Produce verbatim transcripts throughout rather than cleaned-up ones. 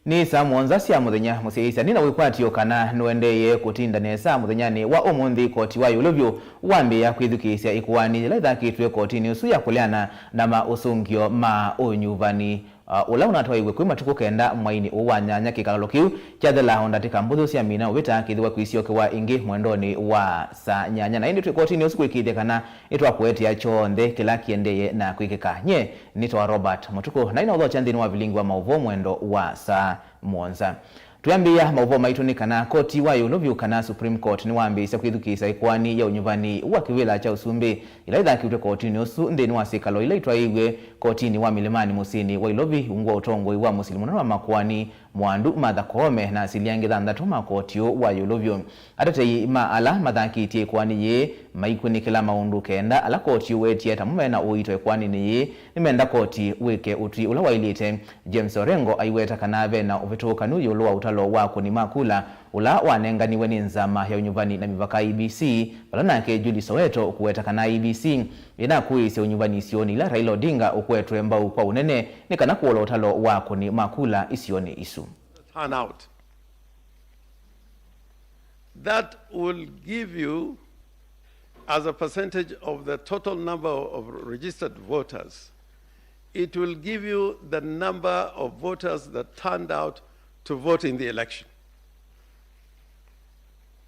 Nĩ saa mũonza sya mũthenya, mũsyaĩĩsya. Nĩ na wĩkwatyo kana nũendeeye kũtinda nesa mũthenyanĩ wa ũmũnthĩ. Koti wa ĩũlũ vyũ wambĩĩa kwĩthukĩĩsya ĩkoani yĩla ĩthakĩtw'e kotinĩ ũsu ya kũleana na maũsũngĩo ma ũnyuvani, uh, ũla ũnatwaĩwe kwĩ matukũ kenda mweinĩ ũũ wa nyanya. Kĩkalalo kĩu kyathela o ndatĩka mbũthũ syamina ũvĩta kĩthĩwa kwĩsyokewa ĩngĩ mwendonĩ wa saa nyanya. Na ĩndĩ twĩ kotinĩ ũsu kũĩkĩĩthya kana nĩtwakũetea kyonthe kĩla kĩendee na kwĩkĩka. Nyie nĩtawa Robert Mũtukũ, na ĩna ũthokya nthĩnĩ wa vilingi wa maũvoo mwendo wa saa mũonza. Twĩambĩĩa maũvoo maitũ nĩ kana koti wa ĩũlũ vyũ kana Supreme Court nĩwambĩĩsya kwĩthukĩĩsya ĩkoani ya ũnyuvani wa kĩvĩla kya ũsumbĩ ĩla ĩthakĩtw'e kotinĩ ũsu nthĩnĩ wa syĩkalo ila itwaĩiw'e kotinĩ wa Milimani mũsyĩnĩ wa Ilovi, ungu wa ũtongoi wa mũsili mũnene wa makoani Mwandu Martha Koome na asili angĩ thanthatũ ma koti ũũ wa ĩũlũ vyũ. Atetei ma ala mathakĩtye ĩkoani yĩĩ maikunĩkĩla maũndũ kenda ala koti ũwetie ta mo mena ũito ĩkoaninĩ yĩĩ nĩmenda koti wĩke ũtwi ũla waĩlĩte. James Orengo aiweta kana vena ũvĩtũkanu ĩũlũ wa ũtalo wa akũni ma kula ũla wanenganiwe nĩ Nzama ya Ũnyuvani na Mĩvaka, I E B C, vala nake Julie Soweto kũweta kana I E B C ĩnakũĩĩsya ũnyuvani isionĩ ila Raila Odinga ũkwetwe mbau kwa ũnene nĩ kana kũola ũtalo wa akũni ma kula isionĩ isu. Turnout. That will give you, as a percentage of the total number of registered voters, it will give you the number of voters that turned out to vote in the election,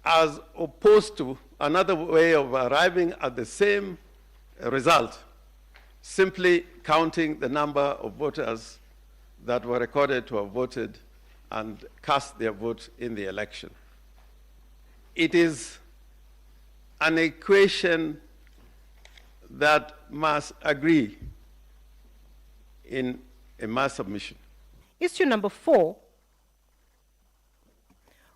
as opposed to another way of arriving at the same result, simply counting the number of voters that were recorded to have voted and cast their vote in the election. It is an equation that must agree in a mass submission. Issue number four,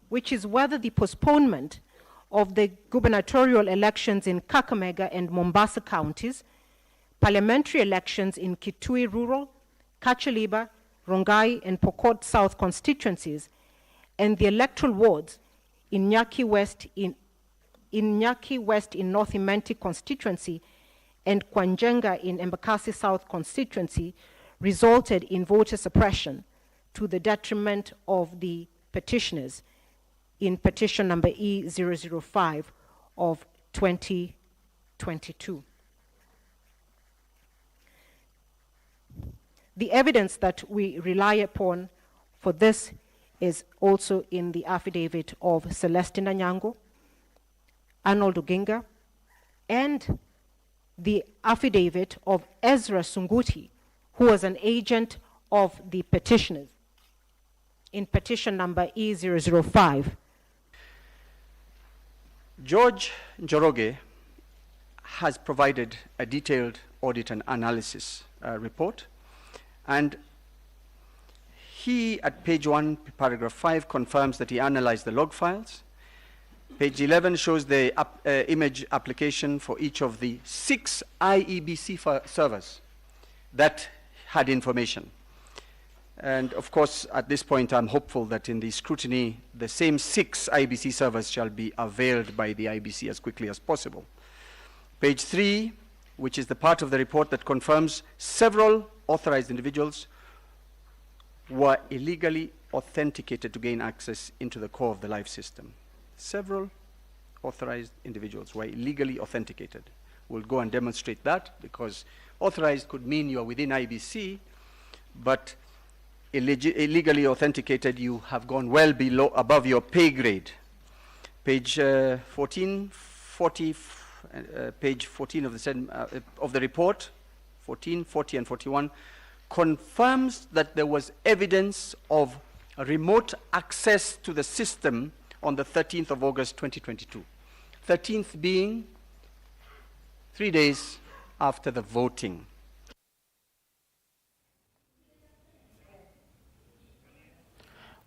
which is whether the postponement of the gubernatorial elections in Kakamega and Mombasa counties, parliamentary elections in Kitui Rural, Kachaliba, Rongai, and Pokot South constituencies, and the electoral wards in Nyaki West in, in Nyaki West in North Imenti constituency and Kwanjenga in Embakasi South constituency resulted in voter suppression to the detriment of the petitioners in petition number E zero zero five of twenty twenty-two. The evidence that we rely upon for this is also in the affidavit of Celestine Anyango, Arnold Oginga, and the affidavit of Ezra Sunguti, who was an agent of the petitioners in petition number E zero zero five. George Njoroge has provided a detailed audit and analysis, uh, report, and he, at page one, paragraph five, confirms that he analyzed the log files. Page eleven shows the app-, uh, image application for each of the six I E B C fer-, servers that had information. And of course, at this point, I'm hopeful that in the scrutiny, the same six I E B C servers shall be availed by the I E B C as quickly as possible. Page three, which is the part of the report that confirms several authorized individuals were illegally authenticated to gain access into the core of the live system. Several authorized individuals were illegally authenticated. We'll go and demonstrate that, because authorized could mean you are within I E B C, but illegi-, illegally authenticated, you have gone well below, above your pay grade. Page, uh, fourteen forty, uh, page fourteen of the same, uh, of the report, fourteen, forty, and forty-one, confirms that there was evidence of remote access to the system on the thirteenth of August twenty twenty-two. Thirteenth being three days after the voting.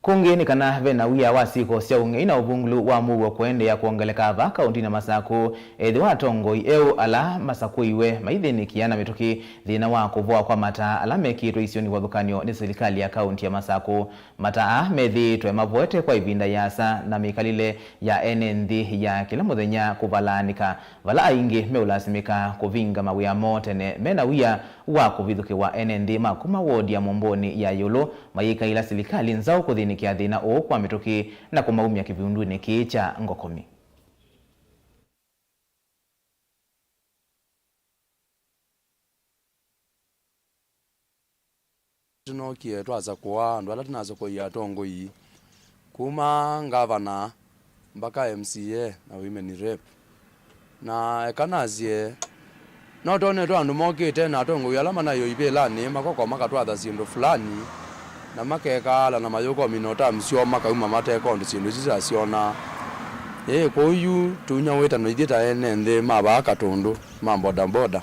Kũngĩ nĩ kana ve na wia wa syĩko sya ũng'ei na ũvungũlu wa mũuo kũendeea kwongeleka vaa kaũntinĩ ya Masakũ, ethĩwa atongoi eũ ala masakũiwe maithĩnĩkĩa na mĩtũkĩ thĩna wa kũvoa kwa mataa ala mekĩĩtwe isionĩ ivathũkany'o nĩ silikalĩ ya kaũnti ya Masakũ. Mataa aa methĩĩtwe mavoete kwa ĩvinda ĩasa, na mĩkalĩle ya ene nthĩ ya kĩla mũthenya kũvalaanĩka, vala aingĩ meũlasimĩka kũvinga mawĩa moo tene me na wia wa kũvithũkĩwa ene nthĩ ma kuma wodi ya Mũmbũnĩ ya ĩũlũ mayĩkaĩla silikalĩ nzaũ kũthĩnĩkĩa thĩna ũũ kwa mĩtũkĩ na kũmaumya kĩvundunĩ kĩĩ kya Ngokomi. Tũnookie twasakũa andũ ala tũnasakuie atongoi kuma ngavana mpaka M C A na women rep. Na eka nasye, no twonetwe andũ mokĩte na atongoi ala manaĩ o ivĩlanĩ, makoka makatwatha syĩndũ fulani, na makekaala na mayũka ũmina term syoo makauma mateka ũndũ syĩndũ isu syasyona. Ĩĩ, kwoou yu tũinya wĩtano ithyĩ ta ene nthĩ ma vaa Katũndũ, ma bodaboda,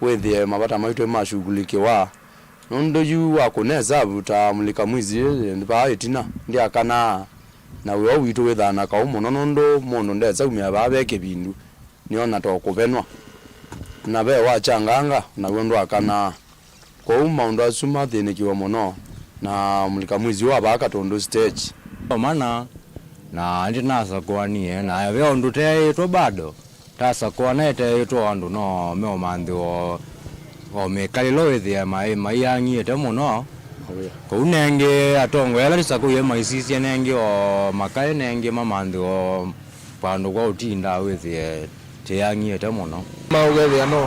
wĩthĩe mavata maitũ nĩmashughulikiwa. Nũndũ yu wa kũnesavu ta mũlika mwizi vaa ĩtina, ndyakanaa, na wĩa ũũ witũ wĩthaa na kaũ mũno nũndũ mũndũ ndesaumĩa vaa ve kĩvindu, nĩona ta ũkũvenwa. Na ve wa Kyanganga, naw'o ndwakanaa. Kwoou maũndũ asu mathĩnĩkiwe mũno, na mũlika mwizi wa vaa Katũndũ stage. Mana, na ndinasakũanie, na ve ũndũ teĩtwe bado. Tasakũa na ĩteĩtwe andũ no meũmanthĩwa o mĩkalĩlo wĩthĩe maĩ maiang'ĩte mũno. Kũu nengĩ atongoi ala tũsakũie maisisye nengĩ o makaĩ nengĩ mamanthĩwa o vandũ kwa ũtinda wĩthĩe tĩang'ĩte mũno. Maũkethĩa no,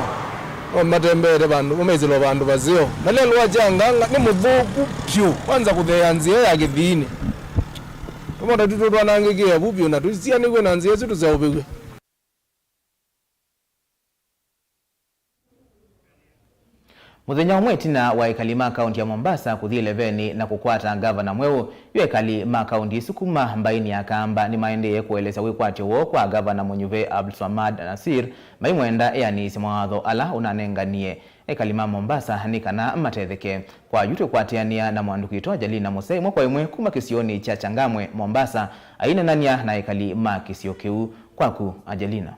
no matembeete vandũ, mamaisĩlwa vandũ vaseo. Na lelũ wa Kyanganga nĩ mũthũku vyũ, kwanza kũtheea nzĩa ya kĩthiinĩ. Tũmota twitũ twanangĩkĩe vu vyũ na tũsianĩw'e na nzĩa ĩsu tũseũvĩw'e. Mũthenya ũmwe ĩtina wa ekali ma kaunti ya Mombasa kũthi ĩlevenĩ na kũkwata ngavana mweũ, yu ekali ma kaunti ĩsu kuma mbaĩnĩ ya Kamba nĩmaendee kũelesya wĩkwatyo woo kwa ngavana mũnyuve Abdulswamad Nasir, maimwenda eanĩĩsye mawatho ala ũnanenganie. Ekali ma Mombasa nĩ kana matetheke. Kwa yu twĩkwatĩanĩa na mwandĩki witũ Angelina Musei, ĩmwe kwa ĩmwe kuma kĩsionĩ kya Changamwe, Mombasa, aineenany'a na ekali ma kĩsio kĩu. Kwaku, Angelina.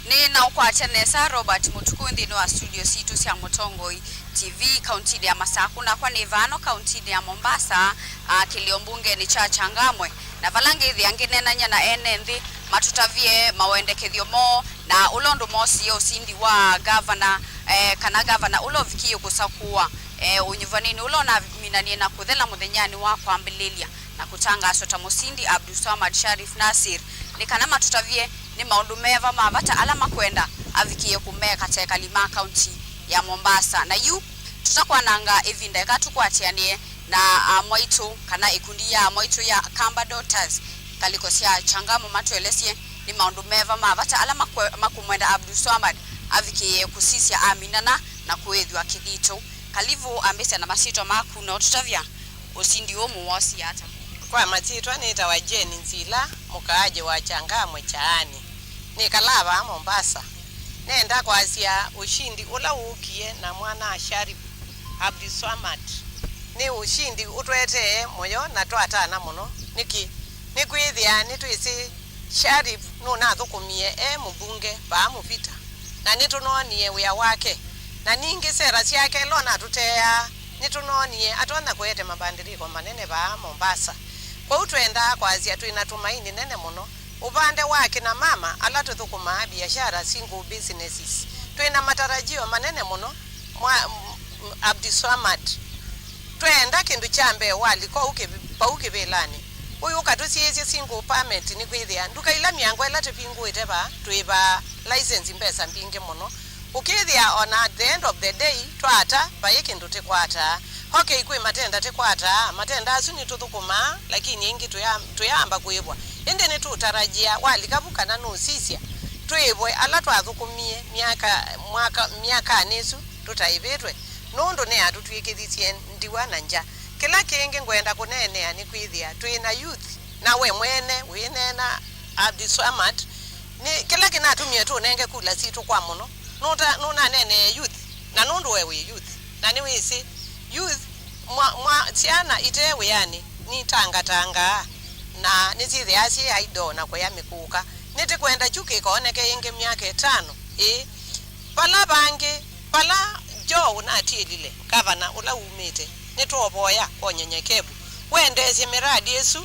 Nĩ na ũkwatya nesa Robert Mũtukũ nthĩnĩ wa studio sitũ sya Mũtongoi T V kauntinĩ ya Masaku, nakwa nĩ vano kauntinĩ ya Mombasa, a, kĩlĩo mbungenĩ kya Changamwe, na vala ngĩthĩa ngĩneenany'a na ene nthĩ matũtavye mawendekethyo moo na ũla ũndũ moosie ũsindi wa gavana, eh, kana gavana ũla ũvikie kũsakũwa, eh, ũnyuvanĩnĩ ũla ũnaminanie na kũthela mũthenyanĩ wa kwambĩlĩlya na kũtangaaswa ta mũsindi Abdulswamad Sharif Nasir, nĩ kana matũtavye nĩ maũndũ meva ma vata ala makwenda avikĩe kũmeka ta ekali ma kaunti ya Mombasa. Na yu tũtakwananga ĩvinda, eka tũkwatĩanĩe na amwaitũ kana ĩkundi ya amwaitũ ya Kamba Daughters, ngalĩko sya Changamwe, matũelesye nĩ maũndũ meva ma vata ala makwe-, makũmwenda Abdulswamad avikĩe kũsisya aminana na kũĩthw'a kĩthito. Kalivu, ambĩsya na masyĩtwa maku na ũtũtavya. Ũsindi ũũ mũwosie ata? Kwa masyĩtwa nĩtawa Jane Nzila, mũkaaji wa Changamwe Kyaani. Nĩkalaa vaa Mombasa. Nenda kwasya ũsindi ũla wũkie na mwana Sharif Abdulswamad nĩ ũsindi ũtwetee mũyo na twatana mũno. Nĩkĩ? Nĩkwĩthĩa nĩtwĩsĩ Sharif nũnathũkũmie e mũmbunge vaa Mvita, na nĩtũnoonie wĩa wake, na ningĩ sera syake ila ũnatũteaa nĩtũnoonie atonya kũete mabandĩlĩko manene vaa Mombasa. Kwoou twendaa kwasya twĩ na tũmaini nene mũno ũvande wa kina mama ala tũthũkũmaa biashara, single businesses. Twĩ na matarajio manene mũno mwa, m-, m-, Abdulswamad. Tweenda kĩndũ kya mbee walika ũu kĩvi-, vau kĩvĩlanĩ. Ũyũ ũkatũsiĩĩsye single permit, nĩkwĩthĩa nduka ila, mĩango ĩla tũvingũĩte vaa, twĩvaa license mbesa mbingĩ mũno. Ũkĩthĩa ona at the end of the day, twaata, vai kĩndũ tĩkwataa. Okay, kwĩ matenda tĩkwataa, matenda asu nĩtũthũkũmaa, lakini ĩngĩ tũya-, tũyaamba kũĩvwa. Ĩndĩ nĩtũtarajia walika vu kana nũsisya, twĩĩvwe ala twathũkũmie myaka, mwaka, myakanĩ ĩsu tũtaĩvĩtwe, nũndũ nĩatũtw'ĩkĩthisye ndiwa na ngya. Kĩla kĩngĩ ngwenda kũneenea nĩkwĩthĩa twĩ na youth, na we mwene wĩneena Abdulswamad, nĩ kĩla kĩnatumie tũnenge kula sitũ kwa mũno. Nũta-, nũnaneenee youth, na nũndũ we wĩ youth, na nĩwĩsĩ youth, mwa, mwa, syana ite wĩanĩ nitangatangaa, na nĩsyĩthĩaa syĩ idle na kũya mĩkũka. Nĩtĩkwenda kyu kĩkooneke ĩngĩ myaka ĩtano ĩĩ. Vala vangĩ, vala Joe ũnatiĩlile, ngavana ũla wumĩte, nĩtũũvoya kwa ũnyenyekevu wendeesye mĩradi ĩsu,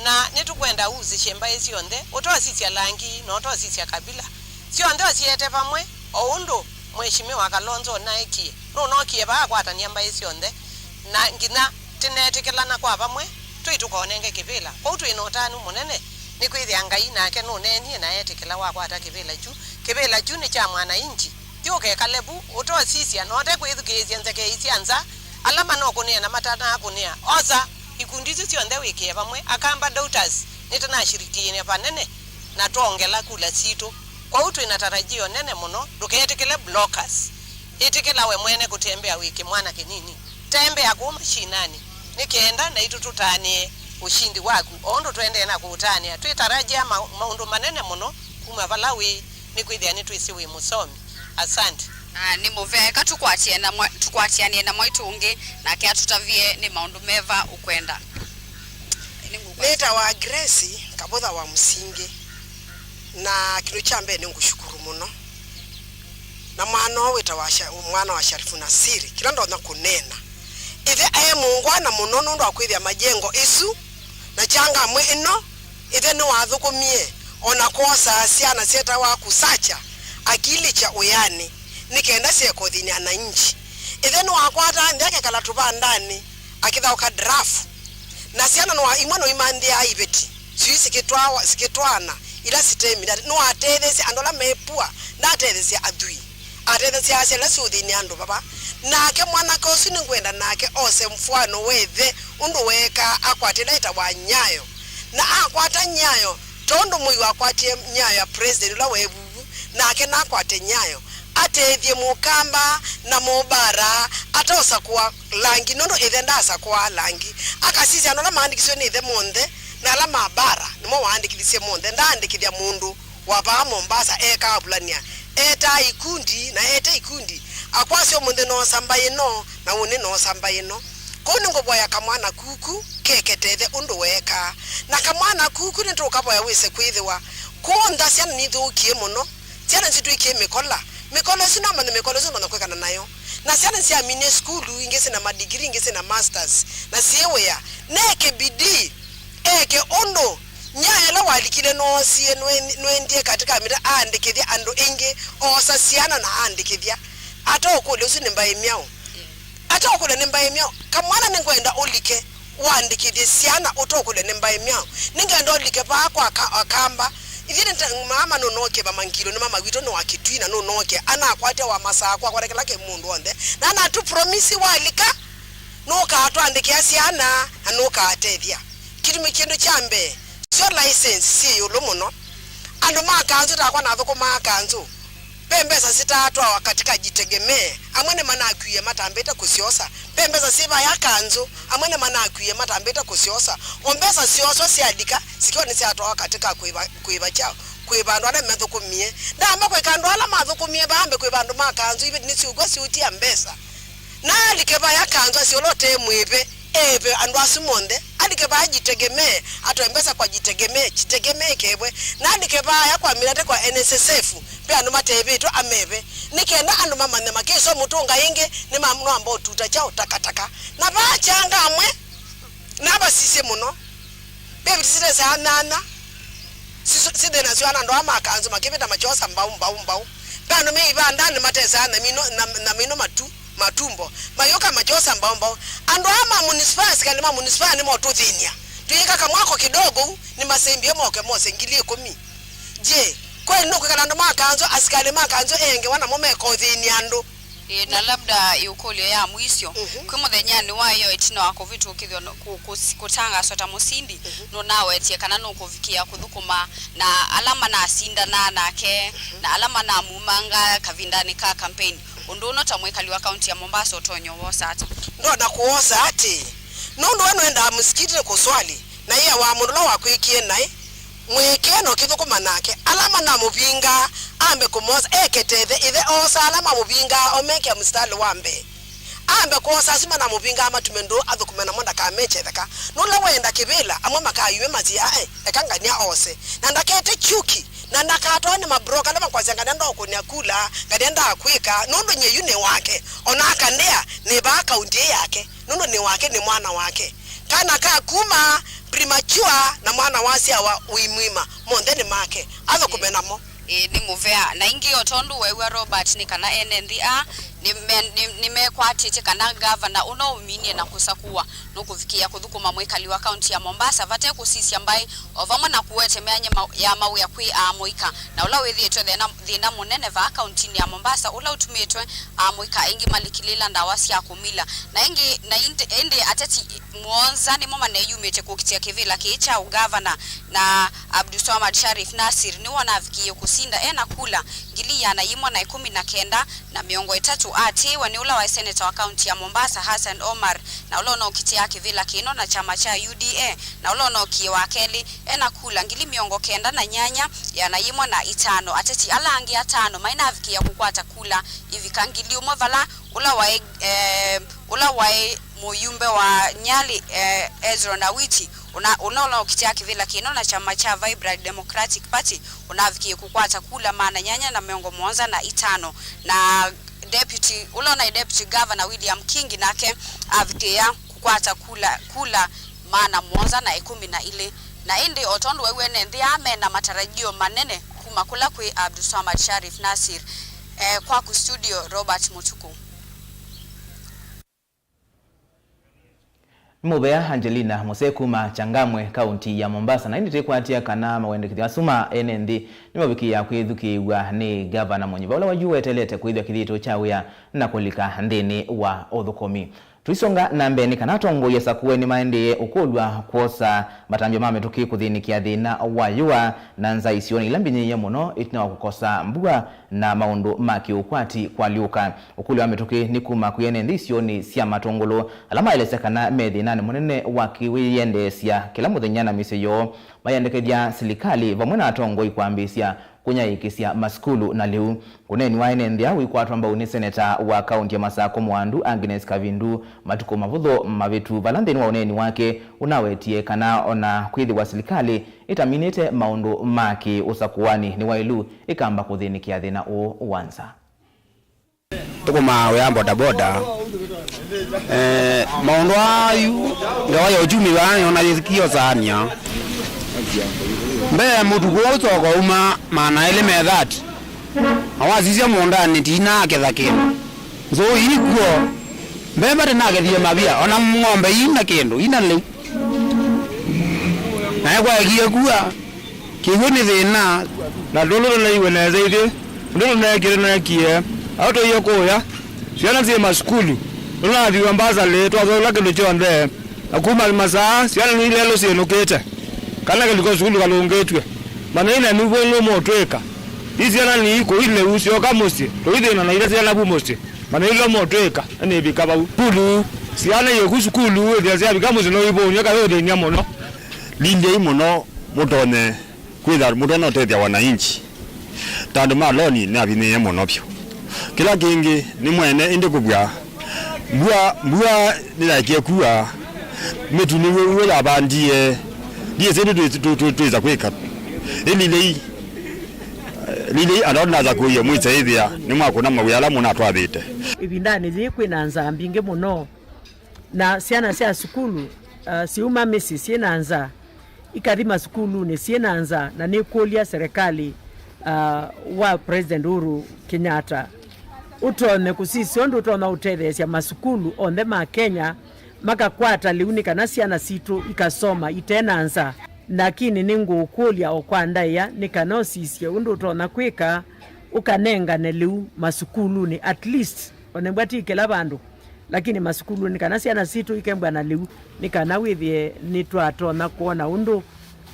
na nĩtũkwenda usisye mbaĩ syonthe, ũtosisya langi na ũtosisya kavila, syonthe ũsiete vamwe, o ũndũ Mheshimiwa Kalonzo naekie, nũnookie vaa akwatany'a mbaĩ syonthe, na nginya tĩneetĩkĩlana kwa vamwe twĩ tũkonenge kĩvĩla. Kwoou twĩ na ũtanu mũnene nĩkwĩthĩa Ngai nake nũneenie na eetĩkĩla wakwata kĩvĩla kyu. Kĩvĩla kyu nĩ kya mwananchi. Thi ũkekale vu, ũtosisya, na ũte kwĩthukĩĩsya nzekei sya nza, ala manokũnĩa na matanakũnĩa. Osa ikundi isu syonthe wĩkĩe vamwe. Akamba Daughters, nĩtũnashirikiane vanene na twaongela kula sitũ. Kwoou twĩ na tarajio nene mũno, ndũketĩkĩle blockers. Ĩtĩkĩla we mwene kũtembea wĩ kĩmwana kĩnini. Tembea kũu mashinani, nĩ kenda naitũ tũtanĩe ũshindi waku, o ũndũ tũendee na kũũtanĩa. Twĩtarajia ma-, maũndũ manene mũno kuma vala wĩ, nĩkwĩthĩa nĩtwĩsĩ wĩ mũsomi. Asante. Ah, nĩ mũvea. Eka tũkwatĩe na mwa-, tũkwatĩanĩe na mwaitũ ũngĩ, nake atũtavye nĩ maũndũ meva ũkwenda. Nĩngũkwatĩa. Nĩtawa Grace Kavutha wa Mũsingi, na kĩndũ kya mbee nĩngũshukuru mũno. Na mwana ũũ wĩtawa Sha-, mwana wa Sharifu Nasiri, kĩla ndonya kũneena, ĩthe aĩ mũngwana mũno nũndũ wa kwĩthĩa majengo ĩsu na Changamwe ĩno. Ĩthe nĩwathũkũmie o na kwosa syana syetawa Kusacha akilikya wĩanĩ nĩ kenda syekothinĩ ananchi. Ĩthe nĩwakwataa nthĩ akekala tũvandanĩ akĩthaũka drafu. Na syana nĩwa-, imwe nĩimanthĩaa iveti syũi sikĩtwawa-, sikĩtwaana ila site mĩthatĩ. Nĩwatetheesya andũ ala me poor, ndatetheesya athwii. Atetheesya asyai ala syũthĩnĩ andũ vava. Nake mwanake ũsu nĩngwenda nake ose mfano wa ĩthe ũndũ weekaa akwata ĩla ĩtawa Nyayo. Na akwata Nyayo, tondũ mũi wakwatie Nyayo ya president ũla wevuvu, nake nakwate Nyayo. Atethye Mũkamba na Mũbara ataũsakũa langi, nũndũ ĩthe ndaasakũaa langi. Akasisya andũ ala maandĩkiswe nĩ ĩthe monthe, na ala ma Bara nĩmo waandĩkithisye monthe. Ndaandĩkĩthya mũndũ wa vaa Mombasa eekaa vulania, eetaa ikundi na eete ikundi, akwasya ũmũnthĩ noosa mbaĩ ĩno, na ũnĩ noosa mbaĩ ĩno. Kwoou nĩngũvoya kamwana kuku kekete ĩthe ũndũ weekaa. Na kamwana kuku nĩtũũkavoya wĩse kwĩthĩwa kũũ nza syana nithũkie mũno. Syana nĩsitw'ĩkie mĩkola. Mĩkola ĩsu namanya mĩkola ĩsu ndonya kwĩkana nayo. Na syana nĩsyaminie sukulu, ingĩ syĩna madigiri, ingĩ syĩna masters, na syĩ wĩa. Neke bidii, eke ũndũ Nyayo ĩla walikile noosie, nwe-, nĩwendie katĩ ka mĩtĩ aandĩkĩthya andũ aingĩ, oosa syana na aandĩkĩthya. Ataũkũlya ũsu nĩ mbaĩ myaũ? Ataũkũlya nĩ mbaĩ myaũ? Kamwana nĩngwenda ũlike. Ũandĩkĩthye syana ũtokũlya nĩ mbaĩ myaũ. Nĩngenda ũlike vaa kwa ka-, Akamba. Ithyĩ nĩ ta-, mama nũnookie, mama Ngilo nĩ mama witũ, nĩ wa Kĩtui na nũnookie. Anakwatya wa Masakũ, akwata kĩla kĩ mũndũ onthe. Na anatũ promise walika, nũkatwandĩkĩa syana na nũkatethya. Kĩtumi kĩndũ kya mbee, syo license syĩ ĩũlũ mũno. Andũ ma kanzũ takwa nathũkũmaa kanzũ. Ve mbesa sitatwawa katika Jitegemee, amwe nĩmanakwie matambĩte kũsyosa. Ve mbesa syĩ vaya kanzũ, amwe nĩmanakwie matambĩte kũsyosa. O mbesa syooswa syalika, sikiwa nĩsyatwawa katika kũĩva, kũĩva kyaũ, kũĩva andũ ala mathũkũmie. Ndamba kũĩka andũ ala mathũkũmie vambe kũĩva andũ ma kanzũ, iveti nĩsyũkw'a syũtia mbesa. Na alike vaya kanzũ asyola ũte mwĩve. Eve andũ asu monthe, alike vaa Jitegemee, atoe mbesa kwa Jitegemee, Jitegemee ĩkevwe, na alike vaaya kwa mĩnate kwa N S S F, ve andũ matevĩtwe ameve, nĩ kenda andũ mamanye makĩswa mũtũnga ĩngĩ, nĩma-, nĩmamba ũtuta kyaũ, takataka. Na vaa Changamwe, navasisye mũno, ve iveti sitesaa nyanya, sisu-, sithĩnasw'a na andũ aa ma kanzũ makĩvĩta makyosa mbau, mbau, mbau. Ve andũ me ivandanĩ matesaa nyamino, nyam-, nyamino matu. Matumbo, mayũka makyosa mbao mbao. Andũ aa ma munisipaa, asikalĩ ma munisipaa nĩmotũthĩny'a. Twĩĩka kamwako kidogo u, nĩmasembie moke mose ngili ĩkũmi. Je, kweli nũkwĩkala andũ ma kanzũ, asikalĩ ma kanzũ e ngewa namo meka ũthĩny'a andũ? Ĩĩ, na labda ĩũkũlyo ya mwisyo, mhm, kwĩ mũthenyanĩ wa ĩyo ĩtina wa kũvĩtũkĩthw'a no-, kũ-, kũs-, kũtangaswa ta mũsindi, mhm, nũnawetie kana nũkũvikĩa kũthũkũma na ala manasindana nake, mhm, na ala manamumanga kavindanĩ ka campaign. Ũndũ ũno ta mwĩkali wa kaunti ya Mombasa ũtonya ũwosa ata? Ndonya kũwosa atĩĩ, nũndũ we nwendaa mũsikitĩnĩ kũswali, na ĩya wa mũndũ ũla wakwĩkie naĩ, mwĩkĩe na ũkĩthũkũma nake. Ala manamũvingaa, ambe kũmosa, eketee ĩthe, ĩthe oosa ala mamũvingaa, omekĩa mũsitalĩ wa mbee. Ambe kwosa asu manamũvingaa, matume ndũũ athũkũme namo, ndakamekye ĩtheka. Nũla wenda kĩvĩla, amwe makayumya masye, ae, eka ngania ose. Na ndakete chuki. Na ndakatwawe nĩ mabroka ala makwasya ngania ndokũnĩa kula, ngania ndakwĩka, nũndũ nyie yu nĩ wake. O na akandĩa, nĩ vaa kaunti ĩ yake, nũndũ nĩ wake, nĩ mwana wake. Kana ka kuma premature na mwana wasyawa wĩ mwima, monthe nĩ make. Athũkũme namo. Ĩĩ, nĩ mũvea. Na ĩngĩ, o tondũ weew'a Robert, nĩ kana ene nthĩ aa nĩme-, nĩ-, nĩmekwatĩtye kana ngavana ũno ũminie na kũsakũwa nũkũvikĩĩa kũthũkũma mwĩkali wa kaunti ya Mombasa vate kũsisya mbaĩ, o vamwe na kũete myanya ma-, ya mawĩa kwĩ amũika, na ũla wĩthĩĩtwe thĩna, thĩna mũnene vaa kauntinĩ ya Mombasa, ũla ũtumĩtwe amũika aingĩ malikĩlĩĩla ndawa sya kũmila. Na ĩngĩ, na ĩndĩ, ĩndĩ ateti mũonza nĩmo maneyumĩtye kũkitĩa kĩvĩla kĩĩ kya ũngavana, na Abdulswamad Sharif Nasir nĩwe ũnavikie kũsinda ena kula ngili ĩana yĩmwe na ĩkũmi na kenda na mĩongo ĩtatũ, atĩĩwe nĩ ũla waĩ seneta wa kaunti ya Mombasa, Hassan Omar, na ũla ũnaũkitĩa kĩvĩla kĩno na kyama kya U D A, na ũla ũnaũkie wa kelĩ ena kula ngili mĩongo kenda na nyanya, ĩana yĩmwe na itano. Ateti ala angĩ atano mainavikĩĩa kũkwata kula ivika ngili ũmwe, vala ũla waĩ, eh, ũla waĩ mũyumbe wa Nyali, eh, Ezron Awiti, ũna, ũna ũnaũkitĩa kĩvĩla kĩno na kyama kya Vibrant Democratic Party, ũnavikie kũkwata kula maana nyanya na mĩongo mũonza na itano, na deputy, ũla ũnaĩ deputy governor William Kingi nake avikĩĩa kũkwata kula, kula maana mũonza na ĩkũmi na ilĩ. Na ĩndĩ, o tondũ weew'a, ene nthĩ aa mena matarajio manene kuma kũla kwĩ Abdulswamad Sharif Nasir. Eh, kwaku studio, Robert Mũtukũ. Nĩ mũvea Angelina Mose kuma Changamwe, kaunti ya Mombasa. Na ĩndĩ twĩkwatya kana mawendekethyo asu ma ene nthĩ nĩmavikĩĩa kwĩthukĩĩw'a nĩ ngavana mũnyuva, ũla wayu weteelete kwĩthĩwa kĩthito kya wĩa na kũlika nthĩnĩ wa ũthũkũmi. Tũisonga na mbee, nĩ kana atongoi asakũe nĩmaendee ũkũlw'a kwosa matambya ma mĩtũkĩ kũthĩnĩkĩa thĩna wa yũa na nzaa isionĩ ila mbinyĩĩe mũno ĩtina wa kũkosa mbua na maũndũ ma kĩũkwati kũalyũka. Ũkũlyo wa mĩtũkĩ nĩ kuma kwĩ ene nthĩ isionĩ sya Matũngũlũ, ala maelesya kana me thĩnanĩ mũnene wa kĩwĩyendeesya kĩla mũthenya na mĩsyĩ yoo, mayendekethya silikalĩ vamwe na atongoi kwambĩĩsya kũnyaĩĩkĩsya masukulu na lĩu. Ũneeni wa ene nthĩ aa ũikwatwa mbau nĩ seneta wa kaunti ya Masakũ Mwandu, Agnes Kavindu, matukũ mavũthũ mavĩtu, vala nthĩnĩ wa ũneeni wake ũnawetie kana ona kwĩthĩwa silikalĩ ĩtaminĩte maũndũ ma kĩ-ũsakũani, nĩ waĩlu ĩkamba kũthĩnĩkĩa thĩna ũũ wa nzaa. Tũkũmaa wĩa bodaboda. Eh, maũndũ aa yu ngewa ya uchumi vaa yona yĩkĩosaania. Mbee mũtuku ũũ soko uma maana elĩ me thati. Na wasisya mũũndanĩ tinaketha kĩndũ. Nzũũ ikw'o. Mbemba ndinakethie mavia, ona ng'ombe ina kĩndũ, ina lĩu. Naye kwaekie kua. Kĩw'ũ nĩ thĩna, na ndũlũ tũneiwe nesa ithyĩ, ũndũ tũneekĩte neekie, au tũie kũya, syana syĩ masukulu, tũnathiwe mbasali, twaseũvw'a kĩndũ kyonthe, na kuma masaa, syana nĩ ilelũ syĩnũkĩte, kana kĩliko sukulu kalũngĩtw'e, manyai na nĩw'o nũmũtwĩka. Ii syana nĩ ikũi lĩu, syoka mũsyĩ, tũithĩna na ila syana vu mũsyĩ, manyai ila motwĩka, na nĩvika vau. Sukulu, syana yĩku sukulu, wĩthĩa syavika mũsyĩ no ivũnywe, kana ũthĩny'a mũno. Lindei mũno mũtonye kwĩtha mũtonya ũtethya wananchi, ta andũ ma loni nĩavinyĩĩe mũno vyũ. Kĩla kĩngĩ nĩ mwene ĩndĩ kũvw'a mbua, mbua nĩyaekie kua, mĩtu nĩw'o yavandie, ndiĩsĩ ĩndĩ twĩ- twĩ- twĩ- twĩsa kwĩka. Ĩlilei, lilei andũ ala nasa kũie mwĩsa ĩthĩa nĩmwakũna mawĩa ala mũnatwathĩte. Ĩvindanĩ yĩĩ kwĩ na nzaa mbingĩ mũno. Na syana sya sukulu, uh, siuma mĩsyĩ syĩ na nzaa, ikathi masukulunĩ syĩ na nzaa, na nĩkũlya serikali, uh, wa President Uhuru Kenyatta ũtonye kũsisya ũndũ ũtonya ũtetheesya masukulu onthe ma Kenya makakwata lĩu nĩ kana syana sitũ ikasoma ite na nzaa. Lakini nĩngũũkũlya o kwa ndaĩa nĩ kana ũsisye ũndũ ũtonya kwĩka ũkanengane lĩu masukulunĩ at least. Onembwa ti kĩla vandũ, lakini masukulunĩ, kana syana sitũ ikembwa na lĩu, nĩ kana wĩthĩe nĩtwatonya kwona ũndũ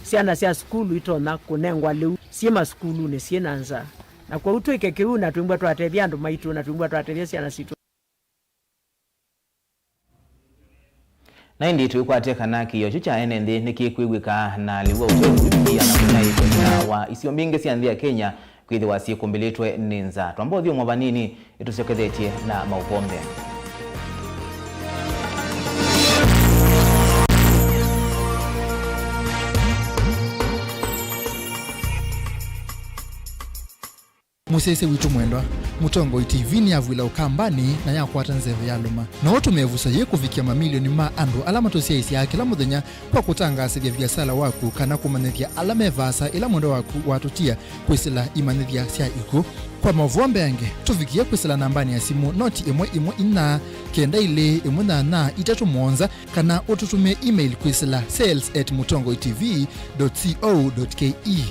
syana sya sukulu itonya kũnengwa lĩu syĩ masukulunĩ syĩ na nzaa. Na kwoou twĩke kĩu, na twĩmbwa twatethya andũ maitũ, na twĩmbwa twatethya syana sitũ. Na ĩndĩ tũikwatya kana kĩĩo kyu kya ene nthĩ nĩkĩkwĩw'ĩka na lĩu wa ũtethyo ũivikĩĩa na kũnyaĩĩkya vinya wa isio mbingĩ sya nthĩ ya Kenya kwĩthĩwa syĩkũmbĩlĩtwe nĩ nzaa. Twamba ũthyũmũa vanini, ĩtũsyokethetye na maũvoo mbee. Mũsyaĩĩsya witũ mwendwa, Mũtongoi T V nĩyavw'ĩla Ũkambanĩ na yakwata nzeve yalũma. No ũtũmĩe ĩvuso yĩĩ kũvikĩa mamilioni ma andũ ala matũsyaĩĩsyaa kĩla mũthenya kwa kũtangaasĩthya viasala waku kana kũmanyĩthya ala me vaasa ĩla mwendwa waku watũtia kwĩsĩla imanyĩthya sya ikw'ũ. Kwa maũvoo mbeange, tũvikĩe kwĩsĩla nambanĩ ya simũ noti ĩmwe ĩmwe inya kenda ilĩ ĩmwe nyanya itatũ mũonza, kana ũtũtũmĩe email kwĩsĩla sales at mutongoi T V dot co dot K E.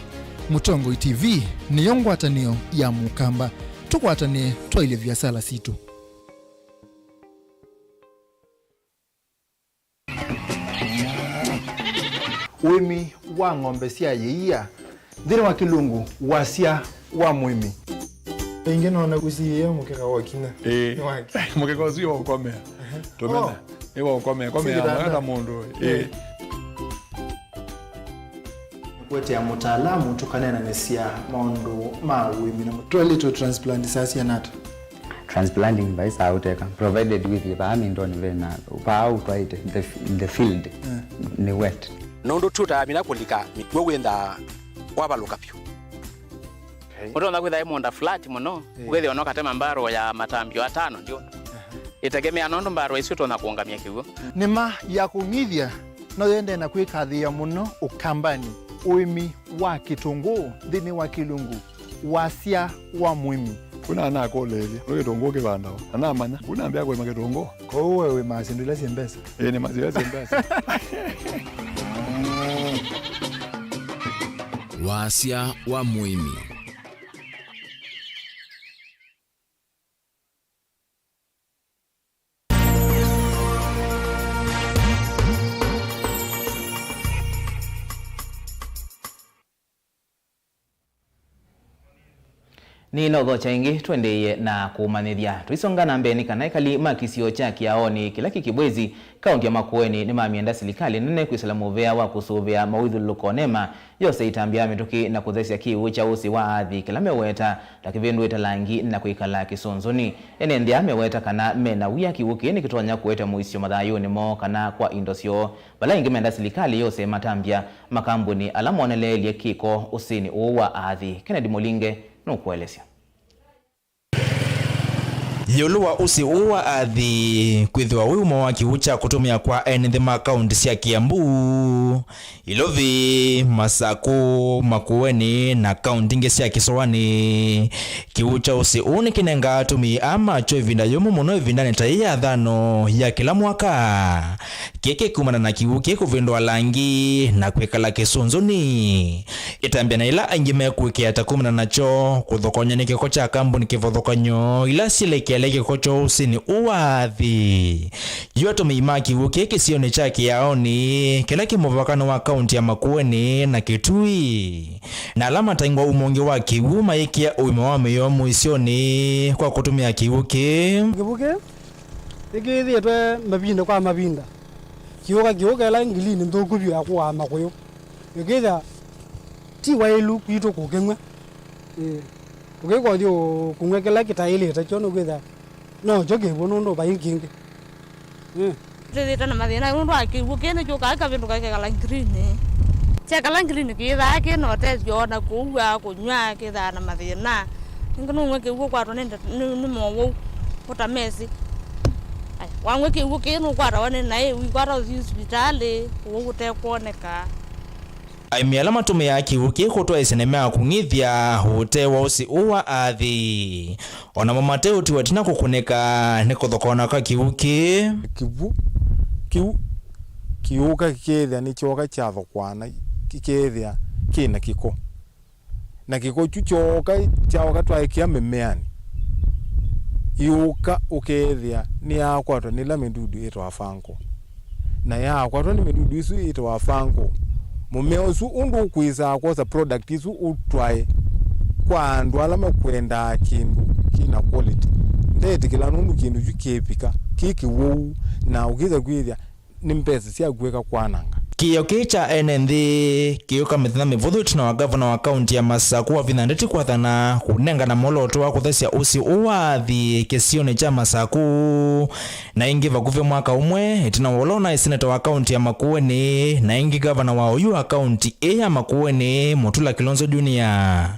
Mũtongoi T V nĩyo ngwatanĩo ya Mũkamba. Tũkwatanĩe twaĩlye viasala sitũ. Ũĩmi wa ng'ombe sya ĩia, nthĩnĩ wa kĩlungu, wasya wa mũĩmi. Ĩngĩ nona ũsiĩĩe mũkeka wa kinya. Ĩĩ. Nĩ wake. Mũkeka ũsu wa ũkomea. Tũmena. Oh. Nĩ wa ũkomea. Komea. Sikitanda. Mwaka mũndũ. Ĩĩ. Ĩĩ. Nĩkũetea mũtaalamu tũkaneenanĩsya maũndũ ma ũĩmi na twaĩlĩtwe transplant saa siana ata? Transplanting vai saa ũteka, provided with vaa mindoni vena, vaa ũtwaĩte, the, the field, mm, nĩ wet. Nũndũ tũtamina kũlika mĩkw'ũ wĩnthaa wavalũka vyũ. Okay. Ũtonya kwĩtha ĩ mũũnda flat mũno, eh, wĩthĩwa no katema mbarũ ya matambio atano ndio. Aha. Ĩtegemea nũndũ mbarũ ĩsu ĩtonya kũũngamya kĩw'ũ. Nĩma ya kũng'ithya no yendee na kwĩkathĩĩa mũno Ũkambanĩ, ũĩmi wa kĩtũngũũ nthĩnĩ wa kĩlungu. Wasya wa mũĩmi. Kuna anakũlĩĩlye, nĩ kĩtũngũũ kĩvandawa? Na namanya, kuna ambĩa kũĩma kĩtũngũũ. Kwoou we wĩmaa syĩndũ ila syĩ mbesa? Ĩĩ, nĩmaa syĩndũ ila syĩ mbesa. Wasya wa mũĩmi. Nĩnaũthokya ĩngĩ, tũendeeie na kũmanyĩthya. Tũisonga na mbee nĩ kana ekali ma kĩsio kya Kĩaonĩ kĩla kĩ Kĩbwezi, kaũntĩ ya Makueni, nĩmamĩenda silikalĩ nene kwĩsĩla mũvea wa kũsũvĩa mawĩthyũlũlũko, nema yose ĩtambya ya mĩtũkĩ na kũthesya kĩw'ũ kya ũsĩ wa athi kĩla meweta ta kĩvĩndũĩte langi na kwĩkala kĩsũnzũnĩ. Ene nthĩ aa meweta kana mena wia kĩw'ũ kĩĩ nĩkĩtonya kũete mũisyo mathayũnĩ moo kana kwa indo syoo. Vala ĩngĩ menda silikalĩ yose ĩmatambya makambunĩ ala moneleelye kĩko ũsĩnĩ ũũ wa athi. Kennedy Mũlinge nũkũelesya. Ĩũlũ wa ũsĩ ũũ wa athi kwĩthĩwa wĩ ũmwe wa kĩw'ũ kya kũtũmĩa kwa ene nthĩ ma kaũntĩ sya Kiambu, Ilovi, Masakũ, Makueni na kaũntĩ ingĩ sya kĩsũanĩ, kĩw'ũ kya ũsĩ ũũ nĩkĩnengaa atũmĩi aa makyo ĩvinda yũmũ mũno ĩvindanĩ ta yĩĩ ya thano ya kĩla mwaka. Kĩĩ kĩkumana na kĩw'ũ kĩĩ kũvĩndũa langi na kwĩkala kĩsũnzũnĩ. Ĩtambya na ĩla aingĩ mekũĩkĩĩa ta kumana nakyo kũthokony'a nĩ kĩko kya kambuni kĩvathũkany'o ila syĩlekeelya kĩko kyoo ũsĩnĩ ũũ wa athi. Yu atũmĩi ma kĩw'ũ kĩĩ kĩsionĩ kya Kĩaonĩ kĩla kĩ mũvakanĩ wa kaũntĩ ya Makueni na Kitui, na ala mataingwa umo ũngĩ wa kĩw'ũ mayĩkĩa ũima wa mĩoo mũisyonĩ kwa kũtũmĩa kĩw'ũ kĩĩ. Kĩw'ũ kĩĩ nĩkĩthĩĩtwe mavinda kwa mavinda kĩũka kĩũka ĩla ngilinĩ nthũku vyũ ya kũaa makũyũ, ĩkĩthĩa ti waĩlu kwitũ kũkĩnyw'a. Ĩĩ. Tũkĩkothiĩ kũnyw'a kĩla kĩtaĩlĩte kyo nĩkwĩthĩa nokyo kĩw'ũ nũndũ vai kĩngĩ. Ĩĩ. Twĩthĩĩtwe na mathĩna nũndũ wa kĩw'ũ kĩĩ nĩkyũkaa kĩkavĩndũka kĩkekala ngirini. Kyekala ngirini kĩyĩthaa kĩ na ũtethyo o na kũua, kũnyw'a, kĩthaa na mathĩna. Ĩngĩ nũnyw'a kĩw'ũ ũkwatwa nĩ nde-, nĩ, nĩ mowau ũtamesĩ. Aya, wanyw'a kĩw'ũ kĩĩ nũkwatawa nĩ naĩ, ũikwata ũthi sivitalĩ, ũwau ũtekwoneka. Aĩmi ala matũmĩaa kĩw'ũ kĩĩ kũtwaĩsya nĩmeakũng'ĩthya ũtee wa ũsĩ ũũ wa athi. O namo mateũtiwa ĩtina kũkũnĩka nĩ kũthokona kwa kĩw'ũ kĩĩ. Kĩw'ũ kĩu kĩũka kĩkethĩa nĩkyoka kyathokwana kĩkethĩa kĩ na kĩko. Na kĩko kyu kyooka kyaoka twaĩkĩa mĩmeanĩ, yũka ũkethĩa nĩyakwatwa nĩ ĩla mĩdudu ĩtawa fungal. Na yakwatwa nĩ mĩdudu ĩsu ĩtawa fungal, mũmea ũsu ũndũ ũkwĩsaa kwosa product ĩsu ũtwae kwa andũ ala makwendaa kĩndũ kĩ na quality, ndeetĩkĩla nũndũ kĩndũ kyu kĩĩvika kĩ kĩwau na ũkĩsa kwĩthĩa nĩ mbesa sya kũeka kwananga. Kĩĩo kĩĩ kya ene nthĩ kĩũka mĩthenya mĩvũthũ ĩtina wa ngavana wa kaunti ya Masaku Wavinya Ndeti kwathana kũnengana mwolooto wa kũthesya ũsĩ ũũ wa athi kĩsionĩ kya Masaku. Na ĩngĩ vakuvĩ mwaka ũmwe ĩtina wa ũla ũnaĩ seneta wa kaunti ya Makueni, na ĩngĩ ngavana wa oyu wa kaunti ĩĩ ya Makueni, Mutula Kilonzo Junior,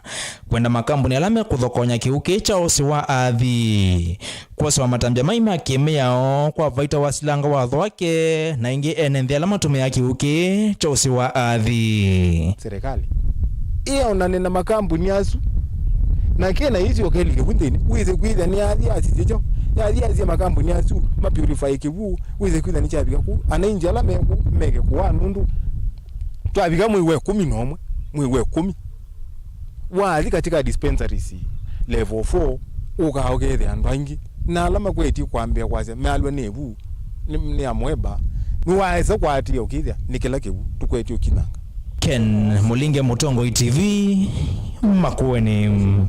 kwenda makambuni ala mekũthokonya kĩw'ũ kĩĩ kya ũsĩ wa athi kwosewa matambya mai ma kĩmĩao kwa vaita wa silanga watho wake, na ĩngĩ ene nthĩ ala matũmĩaa kĩw'ũ kĩĩ kya ũsĩ wa athi. Serikali ĩonane na makambuni asu, na kena isi ũkelike vu nthĩnĩ, wĩse kwĩthĩa nĩ athi asisye kyo, yathi asisye makambuni asu ma purify kĩw'ũ, wĩse kwĩthĩa nĩ kyavika ku, ananchi ala meku meke kũa nũndũ twavika mwei wa ĩkũmi na ũmwe, mwei wa ĩkũmi, wathi katika dispensaries level four, ũkaa ũkethĩa andũ aingĩ, na ala makwetye kwambĩa kwasya mealwa nĩ vu, nĩ, nĩ amoeba, nĩwaesa kwatia ũkĩthĩa nĩ kĩla kĩw'ũ tũkwetye ũkinanga. Ken Mulinge, Mũtongoi T V, Makueni.